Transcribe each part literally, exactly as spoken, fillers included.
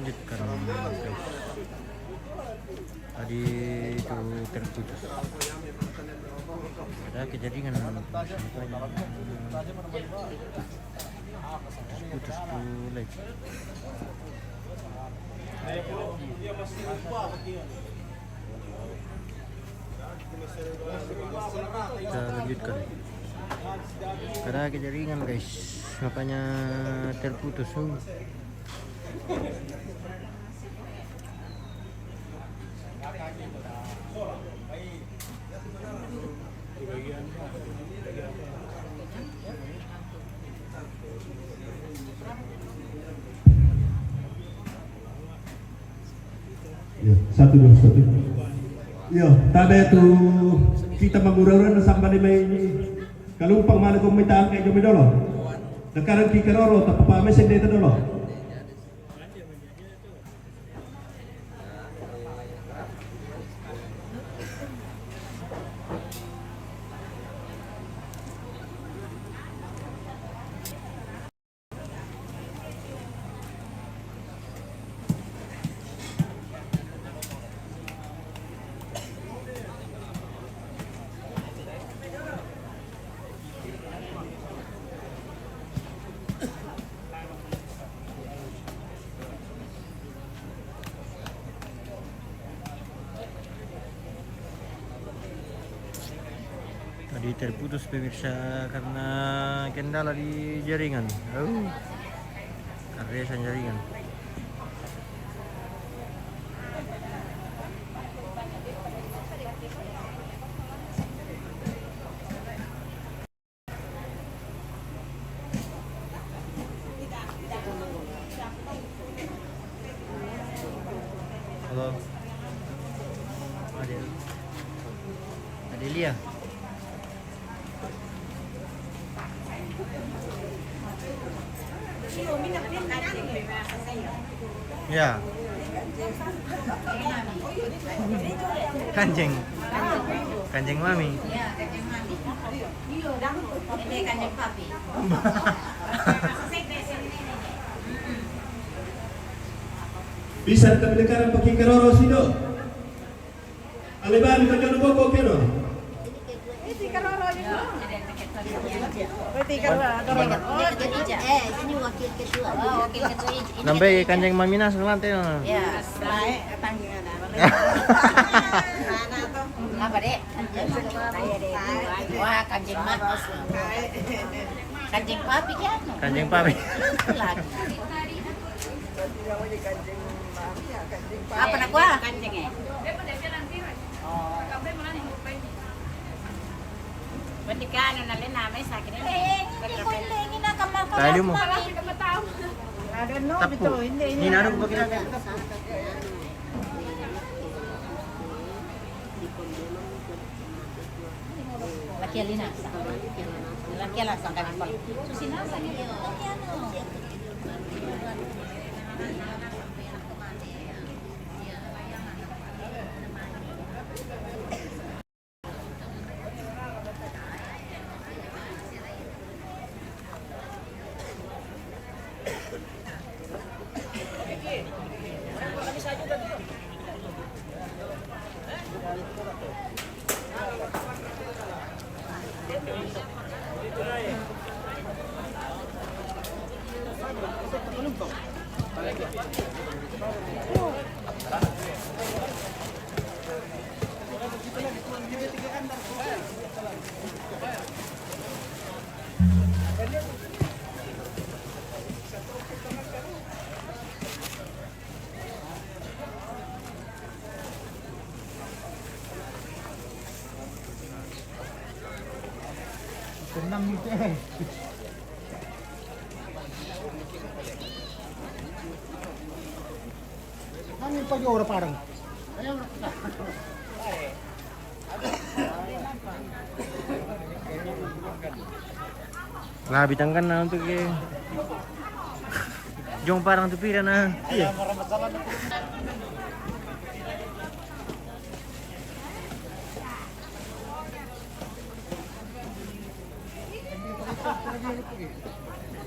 Lanjutkan, guys. Tadi itu terputus. Ada kejaringan. Terputus tu live. Kita lanjutkan. Ada kejaringan, guys. Makanya terputus. Ya, satu, dua, satu. Ya, tabe tu kita mangura-ura na samba di mai. Kalau pang mana ko mita angke jomi dolo. Sekarang ki karoro, tapi pa mesen deta dolo. Tadi terputus, pemirsa, karena kendala di jaringan. Oh, karena jaringan. Halo. Adel. Adelia. Ya. Kanjeng. Kanjeng mami. Ini kanjeng papi. Bisa kita beli karang pakai keroro sido. Alebani ka jono koko keno. Iti karoro ni ko. Iti karoro. Eh, ini wakil ketua. Oh, wakil ketua ini. Nambe kanjeng mamina selante. Ya, baik, tanggi ada. Mana to? Apa, Dek? Wah, kanjeng mah. Kanjeng papi kan? Kanjeng papi. Lagi. Apa nak kuah? Kanjeng eh. Oh. Berarti kan, na lena mai sakit ni. Eh, ini ko ini, ini na kamar ko. Tayo mo. Ada no, tapo. Ito, hindi, hindi. Ninaro ko ba kinakain? Laki Alina. Laki Alina, sangka di pala. Susina, sangka di pala. Tenang, Mister. Ano yung pag-ora parang? Lah, bitangkan na untuk ke. Jong parang tu pira na. Iya.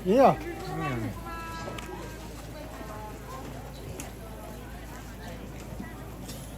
Iya.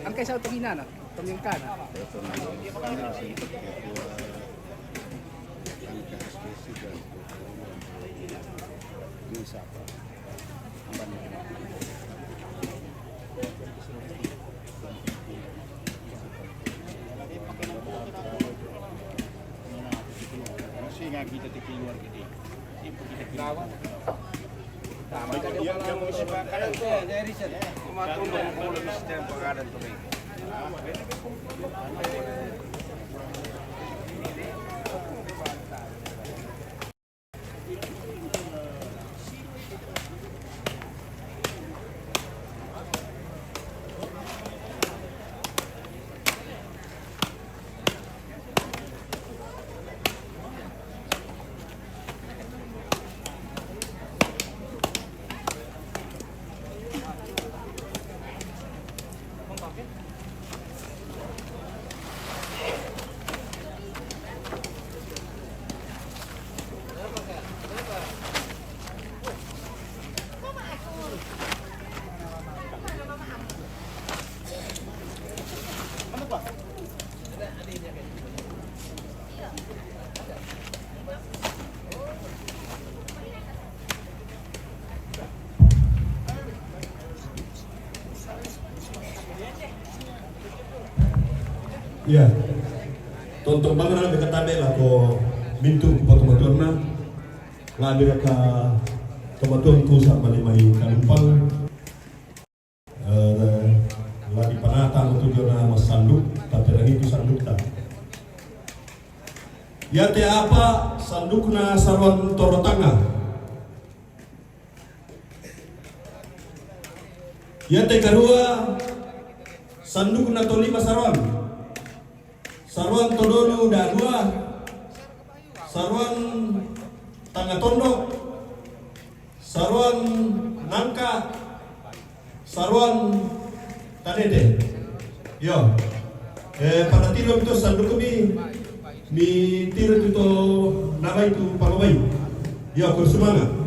An kay sa tong ina na, tong yung kana. Ya. Tonton bang na beka tabe la ko mintu ko patu matuan na. La beka ka matuan tu sa mali mai kalumpang. Eh, lagi panata mo tu jona masanduk, tapi lagi tu sanduk ta. Ya te apa sanduk na saruan toro tanga. Iate karua, sanduku na tolima saroan. Saroan todolu dadua. Saroan tanga tondok. Saroan nangka. Saroan tanete. Iyo. Eh, pada tiro mi to sanduku mi, mi tiro tu to nama itu palobai. Iyo, ko sumanga.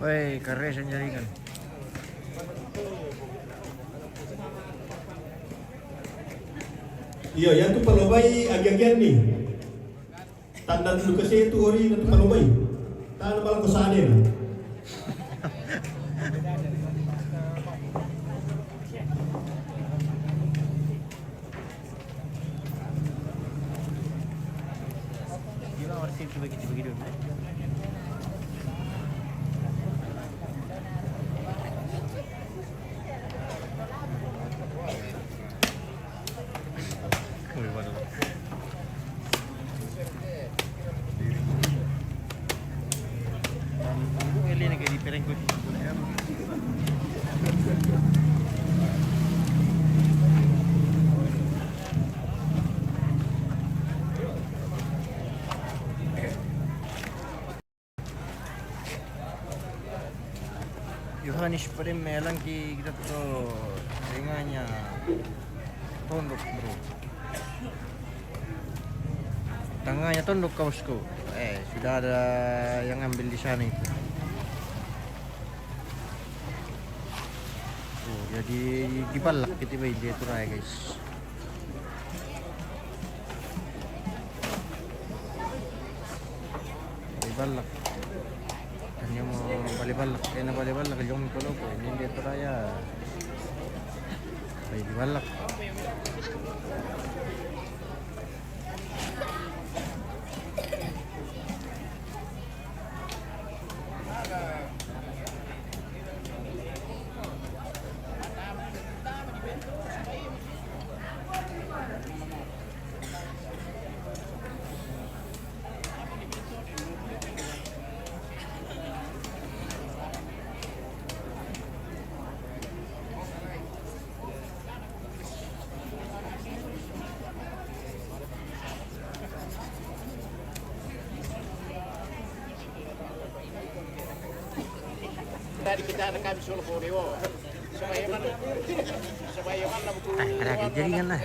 Weh, karesa jaringan. Iyo, ya tu palobai agi-agian ni. Tanda tu kasi tu ori na tu palobai. Tanda bala ko sade na. Yohanes Prim melang ki kita tu tengahnya tondok, bro. Tengahnya tondok, kausku. Eh, sudah ada yang ambil di sana itu. Oh, jadi dibalak kita, bay, dia tu raya, guys. Bali balak. Kan dia mau bali balak. Eh, na bali balak, jom kalau ko. Ini dia tu raya. Bali balak. Dari kita ada kami solo fore, oh. Supaya mana? Supaya mana? Ah, ada di jaringan lah.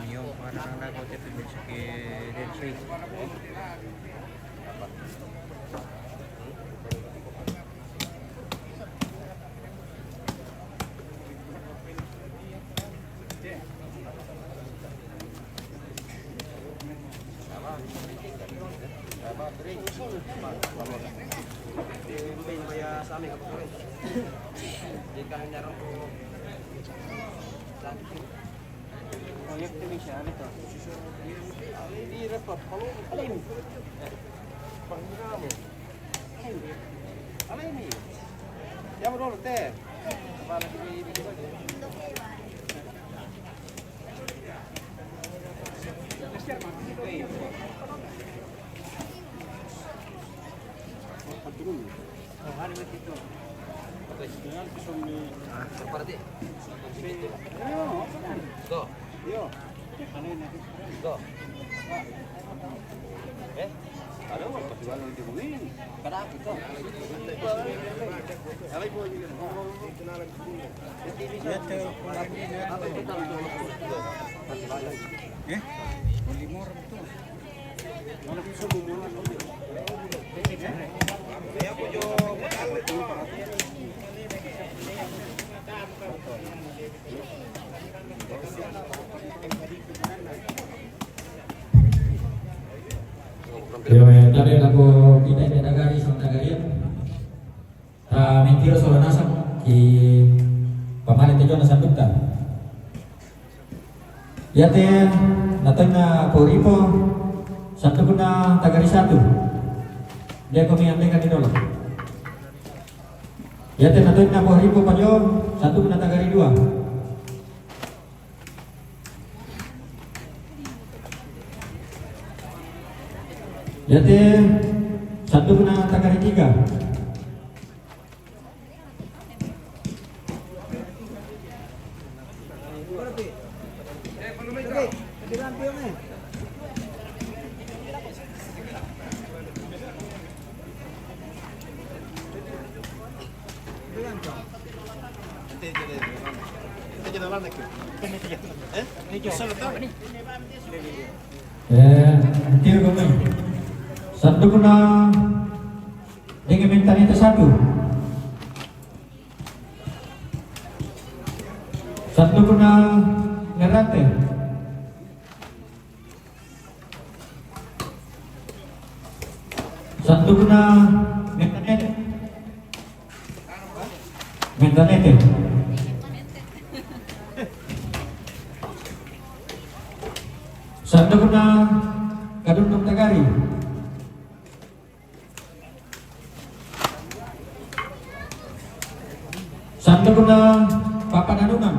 Yung parang nag-O T P mo sa kay Red Sweet. Proyekto ni siya, ano to? Hindi, hirap pa. Palo-, alin? Pangina mo. Alin? Alin eh? Yan mo doon, te. Para hindi ibig sabihin. Go. Go. Eh? Eh? Yo, eh, tadi lagu kita, kita tagari, sama tagari. Ta mintiro sola nasang ki pamale te jona sandukta. Yate natoina poripo sandukna tagari satu. Dia komi andeka di dola. Yate natoina poripo pajo sandukna tagari dua. Yate sandukna tagari tiga. Eh, tiro kami. Sandukna dengan mentalita satu. Sandukna Nerate. Sandukna Mentanete. Mentanete. Sandukna Kadundung Tagari. Sandukna Papa Danungan.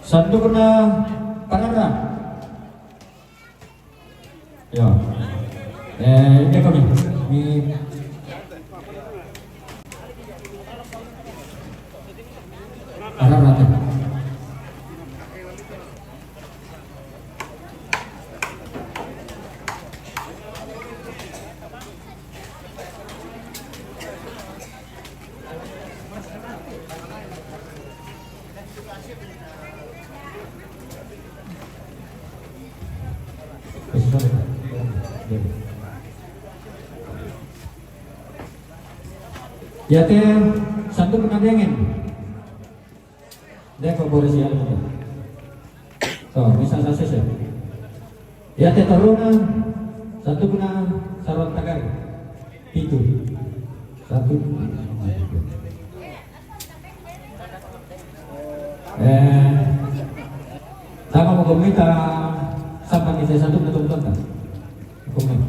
Sandukna Panara. Yo. Eh, ini kami. Ini Panara. Yate sandukna Dengin. Deko boleh siap. So, bisa sukses ya. Yate toluna sandukna Saron Tagari. Pitu. Satu. Eh, sama mau komita sama kita sandukna tonton. Komita.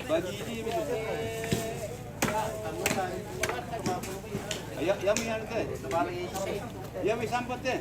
Bagi ini. Ayo, ya, mi anu teh. Ya, mi sampet teh.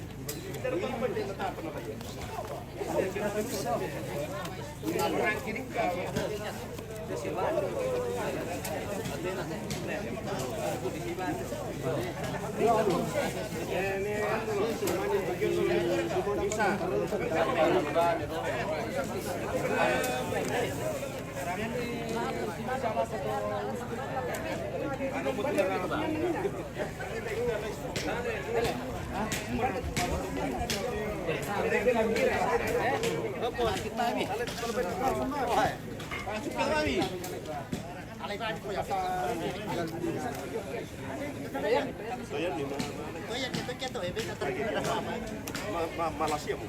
Ma-, ma-, Malaysia, Bu.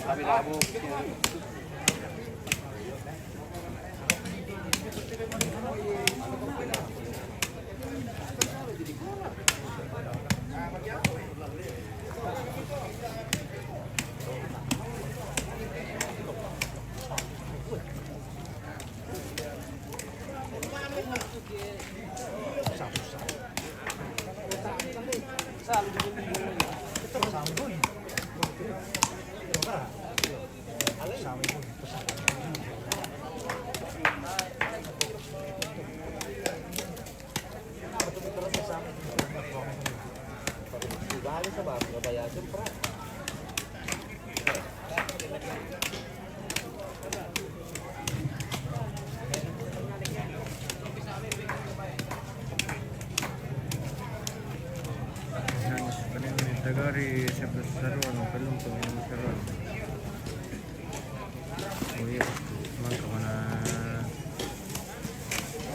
Kami labu. Tagari sebelas saruan, belum pengin saruan. Oh iya, mangka mana,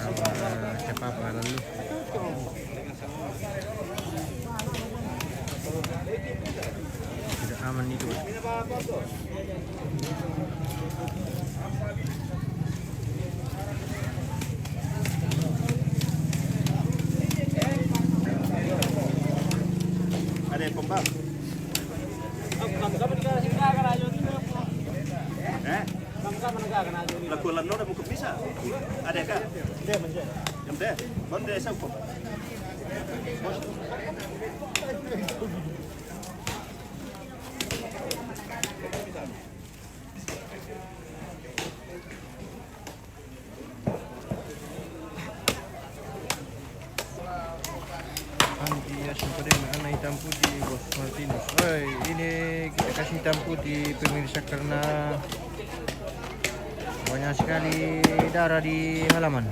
ah, siapa apa lalu? Tidak aman itu. Ada pembang. Eh? Lakukan no na buka bisa. Ada ka? Yang teh, bon desa ko. Anti ya, sempat dengan anak hitam putih, Bos Martinus. Oi, ini kita kasih hitam putih pemirsa karena banyak sekali darah di halaman.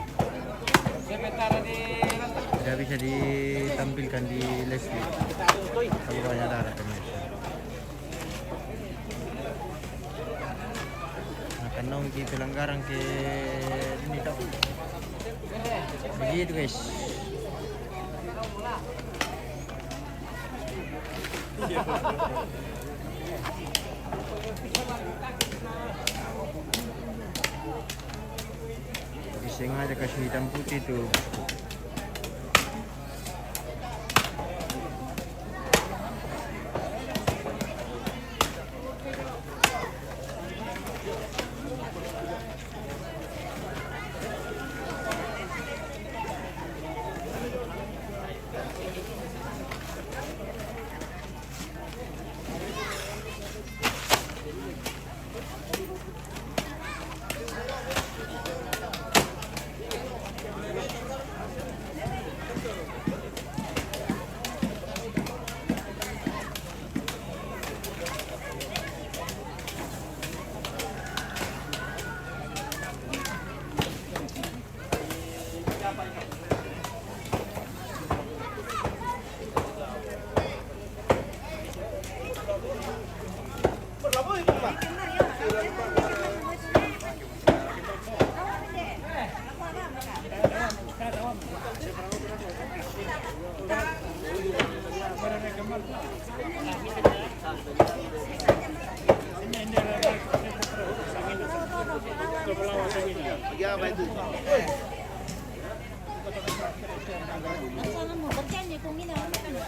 Tidak bisa ditampilkan di live feed. Kalau banyak darah, pemirsa. Nah, kan nong ki pelanggaran ke ini tak. Begitu, guys. Disengaja kasih hitam putih tuh. Ano mo, ba't yan yung kung ina, ano ka na?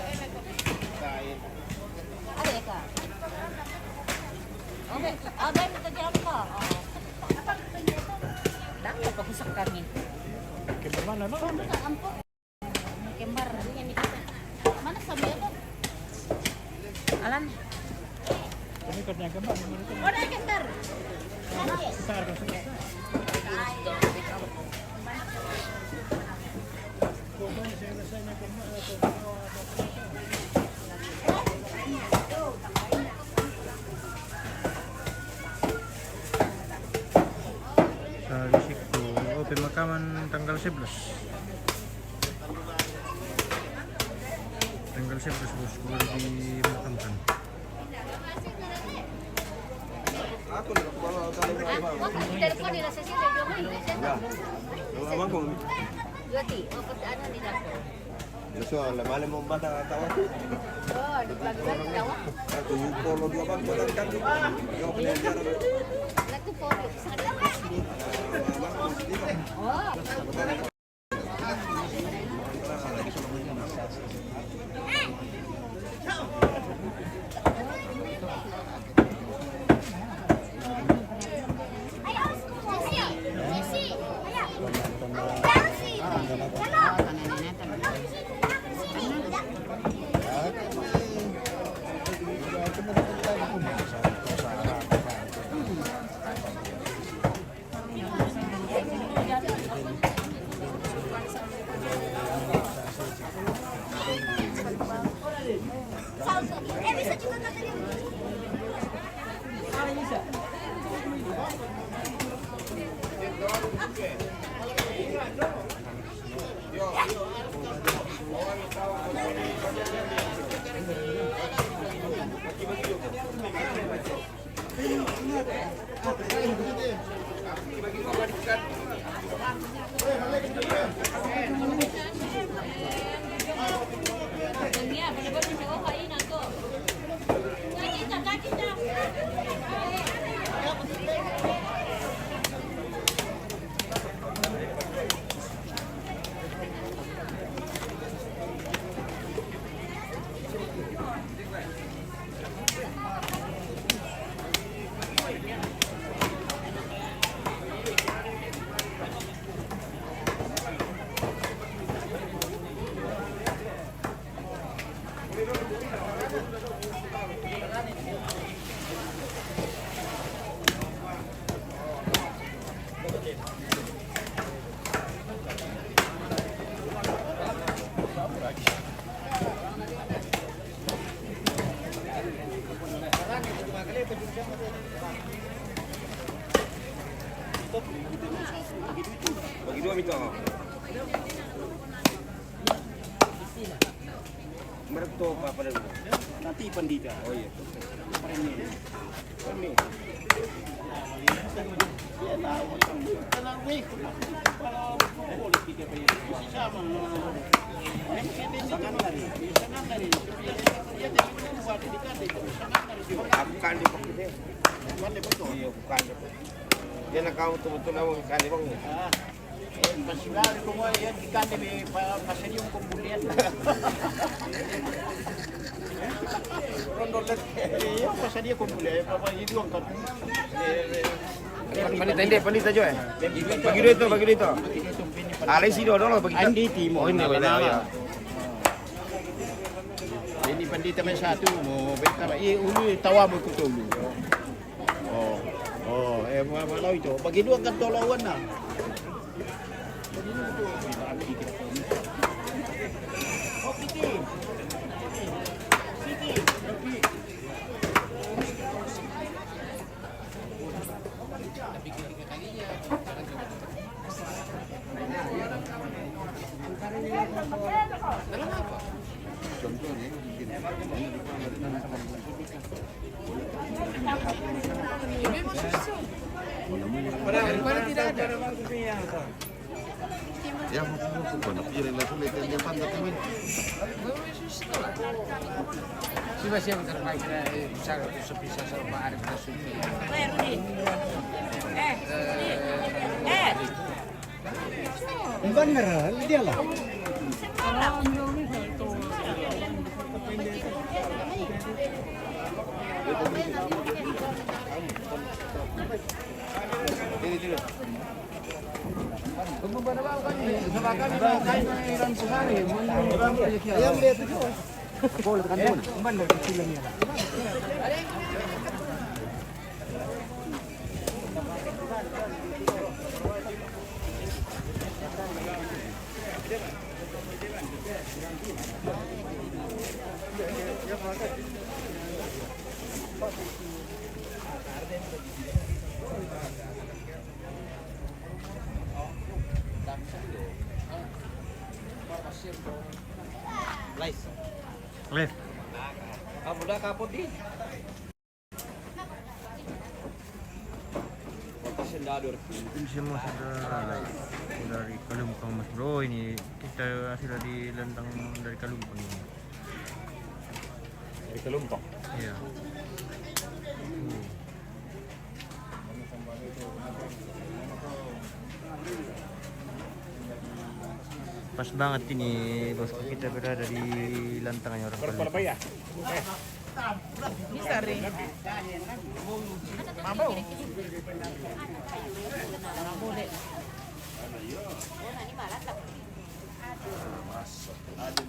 Are ka. Okay, abay, nagkadiyan ka. Oo. Dako, pag-usap kami. Kaya naman, ano? Ano ka, ampo? Kembar. Mana sa mga Alan? Kami ka niya gambar, ano ito? Wala, kembar. Sa arang sa Sa Lisik ko, open makaman tanggal sebelas. Tanggal sebelas, bos, ko di makamkan. Ako na, wala ka na. Telepon nila sa sila, yung Wala. Wala man ko. Yoti, o, pag ano nila ko. Gusto, alam, alam mo ba, tawa? Oo, di ba, di ba, tawa? Ako, yung polo, di ba, polo, kan, di ba? Yung pinagkara. Nagpo-polo. Sa labas. Oo. Bagi dua minta. Mereto apa pada dulu? Nanti pandita. Oh iya. Pandita. Pandita. Iya, nah, tenang, weh. Sama. Sangat lari. Sangat lari. Iya, dia buat di kante. Sangat lari. Aku kan di pokok dia. Bukan di pokok. Iya, bukan di pokok. Dia nak kau betul-betul nak bukan di pokok. Ah. Eh, pasidadi ko mo, iya, di kante be, pa-, pasadia ko bulian. Rondo let, iya, pasadia ko bulian, pa-, pa-, itu ang katu. Pandita, hindi, pandita, Jo, eh. Bagi duit to, bagi duit to. Alay si Dodo, lo, bagi. Hindi, timo. Oh, hindi, wala, wala. Ini pandita may satu mo, beta, eh, ulu, tawa mo ko to, ulu. Oh, oh, eh, mga malaw ito. Pag inuwag ka tolawan na. Ya, mau pila la sulit yang dia pantat ini. Siapa siapa terbaik, eh, bisa, bisa, bisa, bisa, Pak Arif Nasution. Eh, eh, eh. Beneran dia lah. Live. Live. Kamu udah kaput di? Ini semua sudah dari Kalumpang, Mas Bro. Ini kita sudah di lantang dari Kalumpang ini. Dari Kalumpang? Iya. Pas banget ini, bosku, kita berada di lantangannya orang Kalumpang. Bisa, Ri.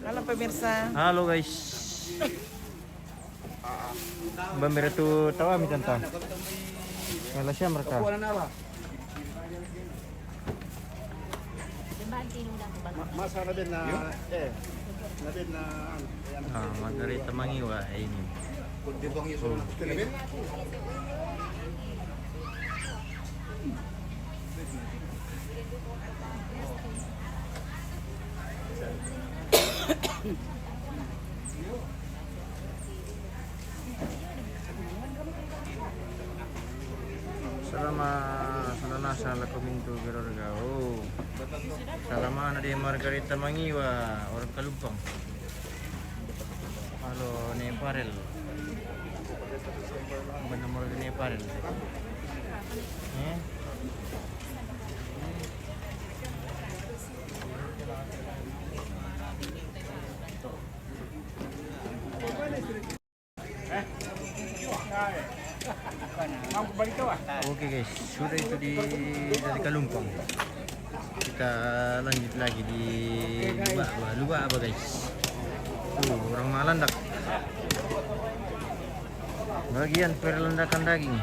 Halo, pemirsa. Halo, guys. Bambira tu tawa mi tanta. Ngala siya mereka. Masa na din na, eh, na din na, ano, ayan. Ah, Margarita Mangiwa, eh, ini. Salama, salama, sala komintu gerorga. Oh. Salama na di Margarita Mangiwa, orang Kalumpang. Halo, ne Farel. Bukan nomor ne Farel. Eh? Oke, guys, sudah itu di, dari Kalumpang. Kita lanjut lagi di Lubak, Lubak apa, guys? Tuh, orang malandak. Bagian perlandakan daging.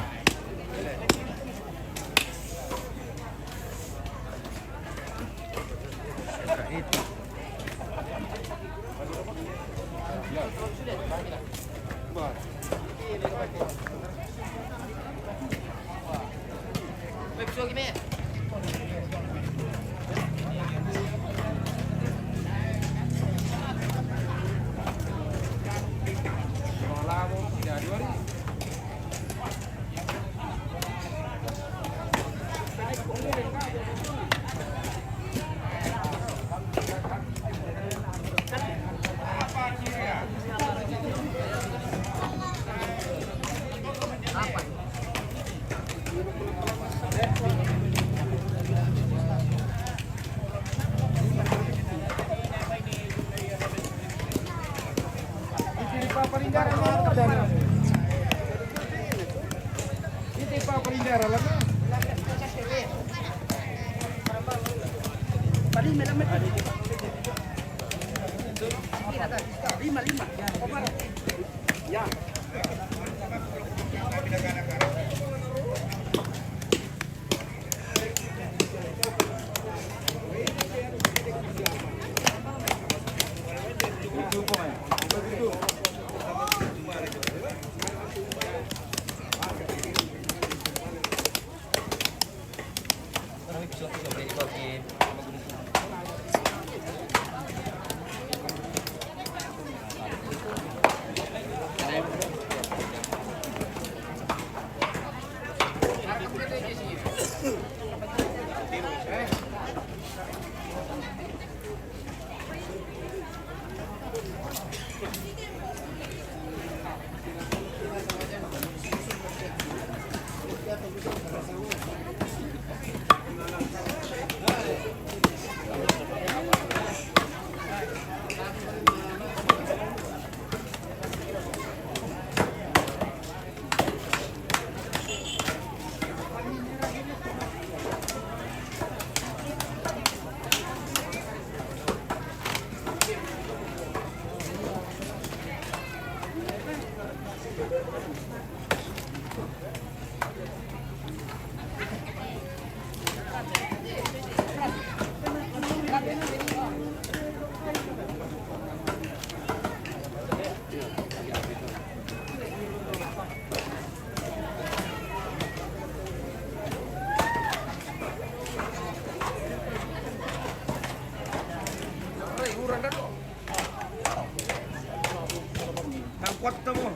Itu. Tangkuatta mo.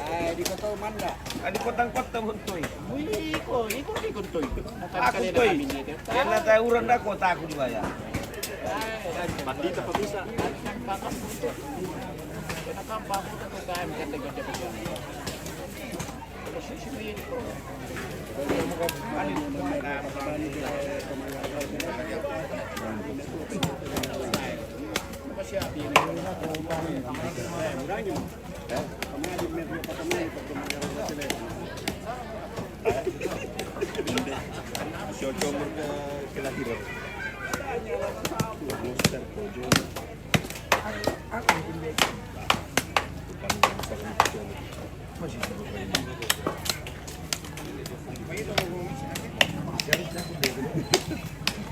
Eh, di ko to manda. Adi ko tangkuatta mo, Toy. Ui, iko, iko, iko, Toy. Aku, Toy. Kena tayo uran ako, taku di baya. Bandita pa bisa. Siya, siya, murka kelahiran. Monster ko, John.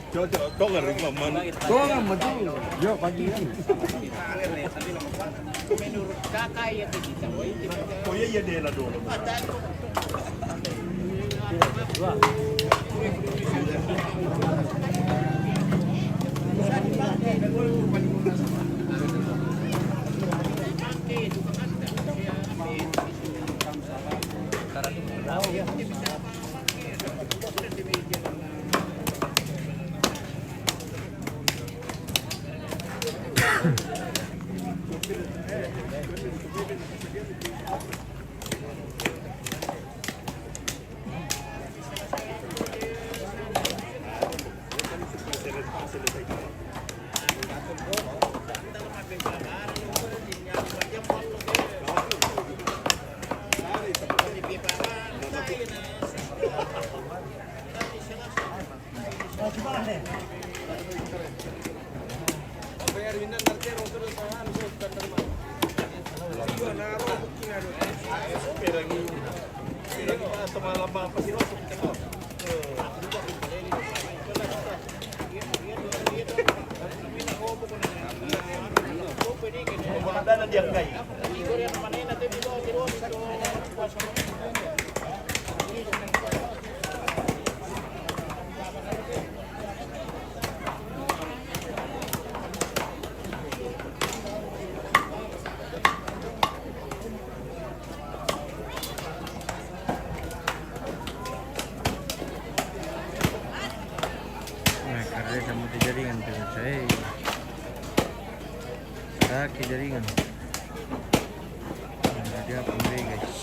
Cocok, kau ngeri, Maman. Kau ngeri, Maman. Yo, pagi kan. Menurut kakak ya, kita. Oh iya, iya, dia lah dulu. Nah, karena sama jaringan tuh, coy. Kaki jaringan. Nah, dia apa nih, guys?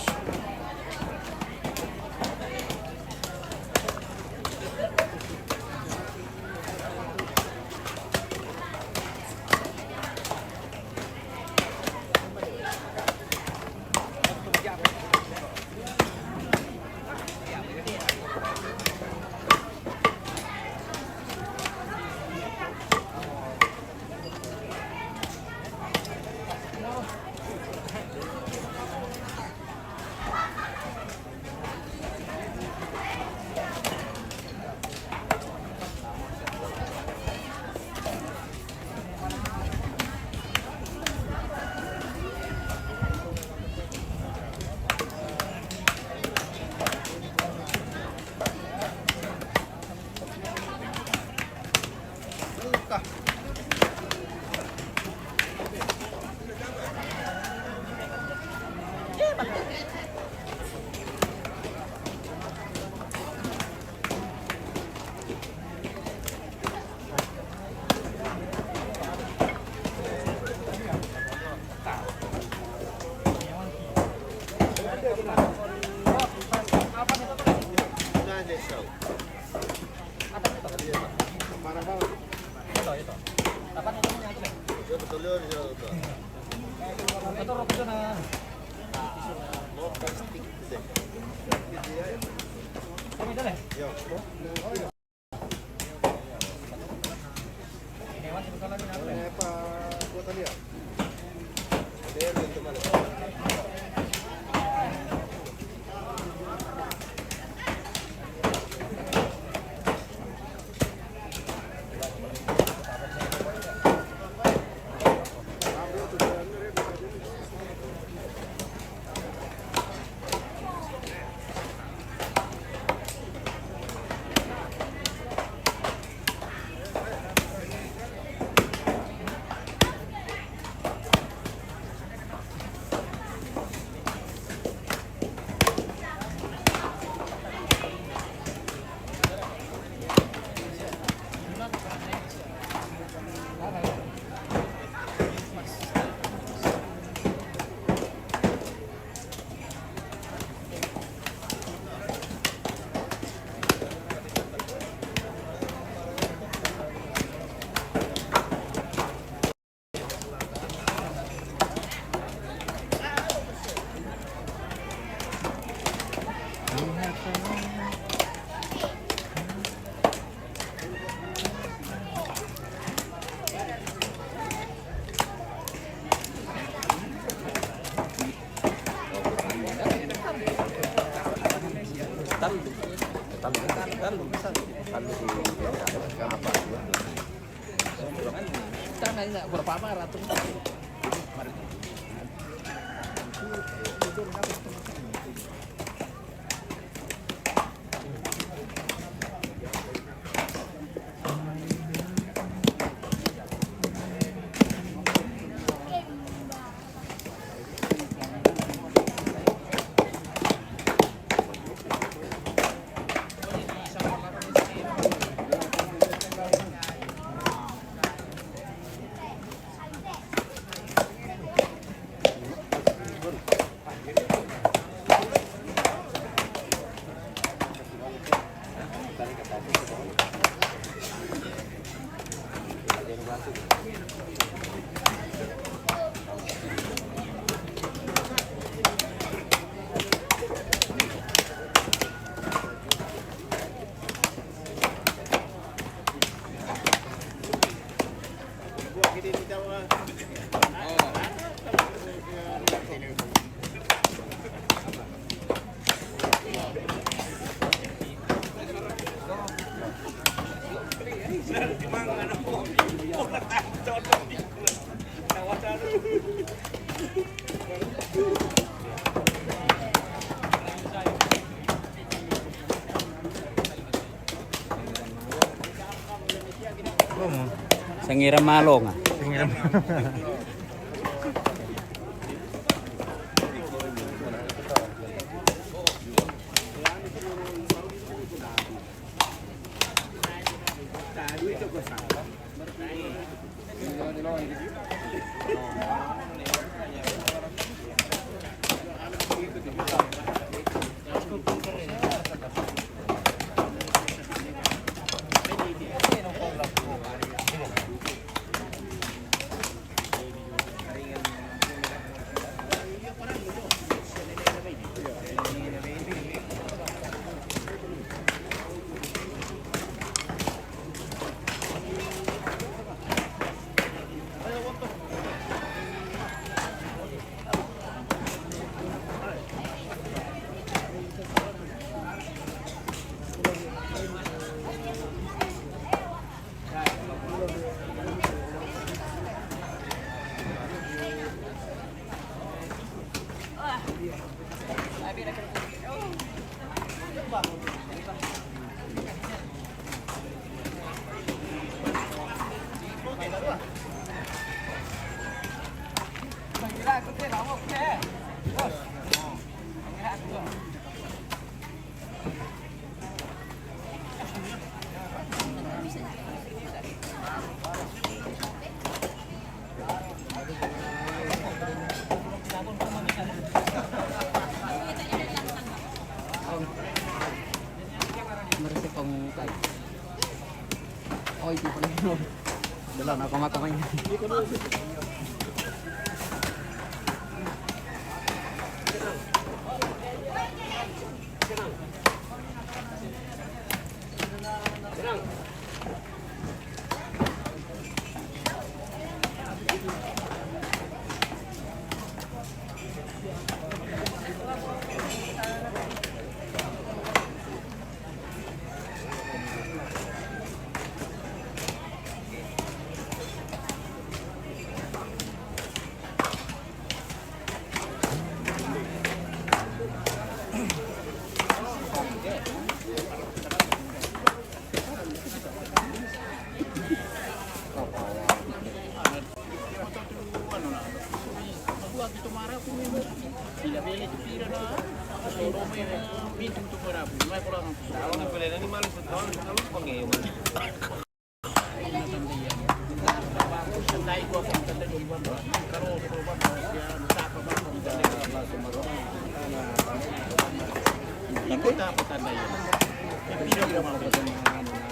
Tallu. Tallu. Tallu. Tallu. Apa? Tangan nggak berapa-apa, ratu. Sangira malo nga. Sangira malo. Marisi kong kay. Oy, di pala yun. Dala na, kumakamay.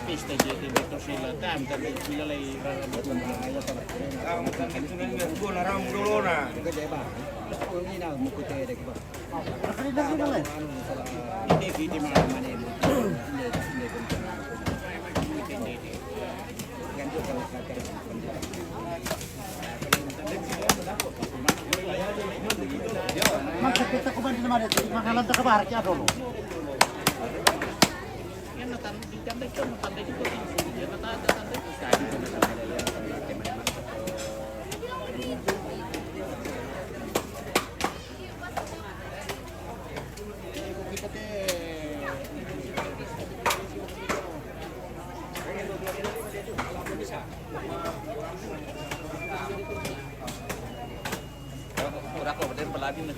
Pista je di Beto Sila, tam, tam, sila lai rara. Tam, tam, itu ni, gua naram dulu, nah. Masa kita kemarin kemarin makan lantai ke bar ya dulu. Kurako, berarti pelabin na.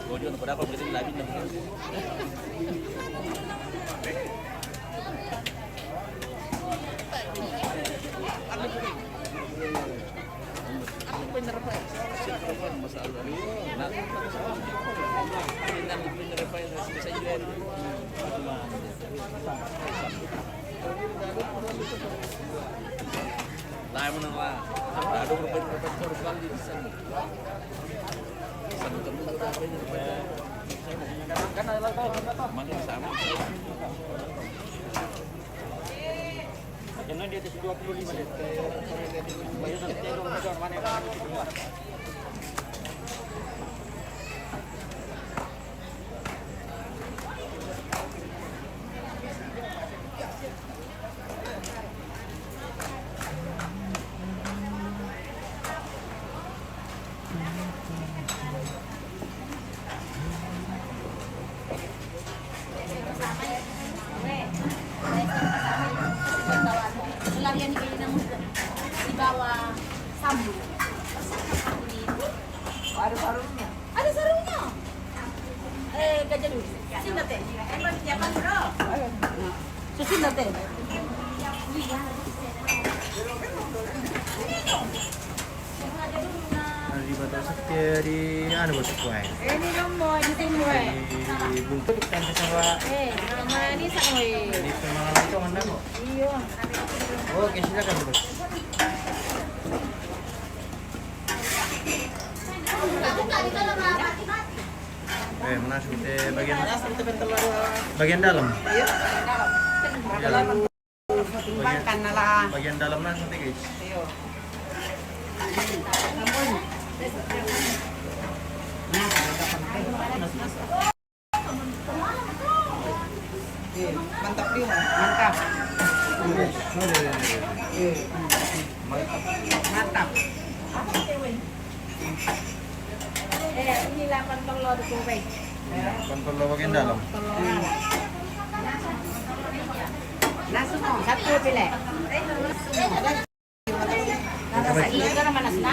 Gojo, kurako, berarti pelabin na. Ano pa yung narapay? Siyempre pa, masala. Na, hindi na, hindi na narapay na sila sa iyo. Lain mo na nga. Ano mo pa yung narapay ko? Saan? Saan ka mo narapay, narapay? Mana yung sama? Yan lang dito sa dua puluh lima dito. Bayad ng telo, ano, mana yung Ada sarungnya. Eh, gajah dulu. Sini, Teh. Susin na, Teh. Di ba daw sa di, ano ba sa kuwan? Eh, ini dong mo, ini dong mo eh. Di buntot, kan sa sawa. Eh, mama ini sa mo eh. Di sa mga ito, ang damo. Iyo. Okay, sila ka, boss. Eh, mana sa bagian, bagian dalam. Iya, dalam. Bagian, bagian dalam na sa guys. Iyo. Eh, mantap dia, Mas. Mantap. Eh, mantap. Mantap. Eh, ini delapan telur di kuping. Delapan telur bagian dalam. Telur. Langsung, satu pilih.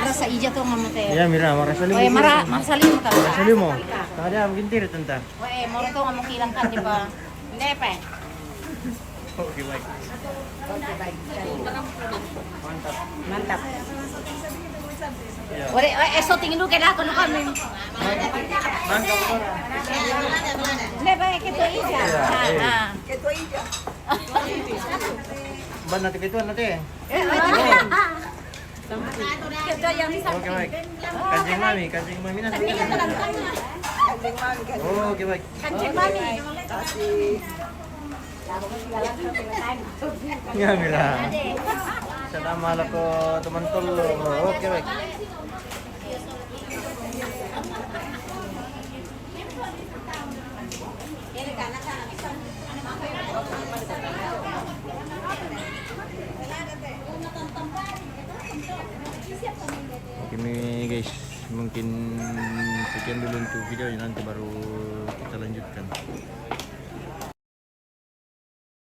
Rasa ija to nga mo, Teh. Iya, mira, marasa limo. Oy, mara, marasa limo ka. Marasa limo. Kada mungkin tiri, tanta. Oy, moro to nga mo kilang ka, di ba? Hindi, pa. Okay, bye. Mantap. Mantap. Iya. Ore, eh, so tingin dulu kaya ako, no, kami. Mantap. Hindi, ba, kito ija. Iya, ah, eh. Ah. Kito ija. Ba, nati kito, nati. Ito yung isa. Okay, Mike. Kancing Mami, Kancing Mami na. Kancing Mami, Kancing Mami. Oh, okay, Mike. Kancing Mami. Kasi. Nga, mira. Sa tama lang ko tumantol, bro. Okay, Mike. Oke nih guys, mungkin sekian dulu untuk video, nanti baru kita lanjutkan.